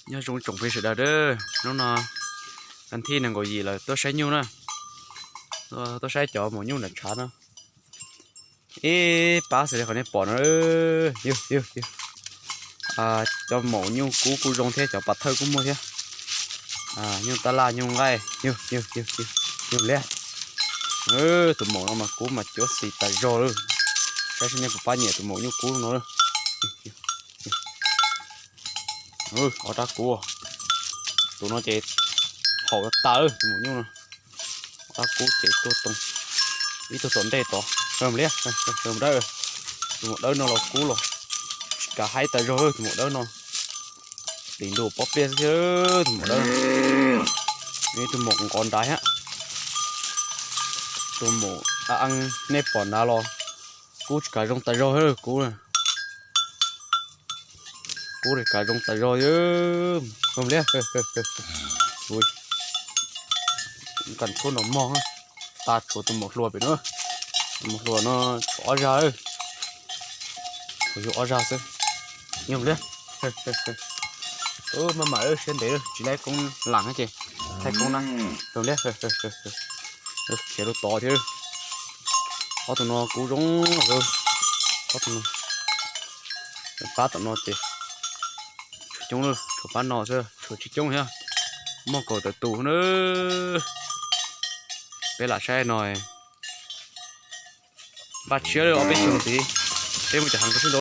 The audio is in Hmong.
Nyob zoo tsoom phooj ywg sawv daws, hnub no kas thib nees nkaum yim lawm tuaj saib nyuj na, tuaj saib cov maum nyuj nram tshav no. Ib pab xws li qhov nej pom no, yug yug yug, cov maum nyuj kub kuj zoo thiab, cov pas thawj kuj muaj thiab. Nyuj tab laj nyuj nqaij, yug yug yug, yug liab. Tus maum no mas kub mas cuab xis tas zog lawm. Saib seb nej puas pab nyiam tus maum nyuj kub no. Ob rab kub, tus no ces haum tas lawm tus maum nyuj no. Ob rab kub ces tuag too, ib tug tom ntej tod. Liab, dawb, tus maum dawb no los kub los tsis kav haib tas zog, tus maum dawb no. Pim ntua pob pliaj xwb thiab tus maum dawb. Ib tug maum nqov nrad thiab. Tus maum a, nej pom nrad los kub tsis kav zoo tas zog, kub, kub tsis kav zoo tas zog. Liab, kam tshuab nrov mog, tas tshuav tus maum hluas pem no. Tus maum hluas no tshuav ob zag, tshuav yug ob zag xwb. Yog liab, maj mam siab ntev, tsis laib koob lam ces thaij koob na. Liab, khiav rau tod thiab. Ob tug no kuv zoo, ob tug no, pab tom no ces tshuav coob lawm, tshuav pab no xwb, tshuav tsis coob thiab, muaj kaum tawm tus na. Peb lam saib no, npaj tshiab lawm ob peb xyoos ntxiv, peb muaj cov heev rau sib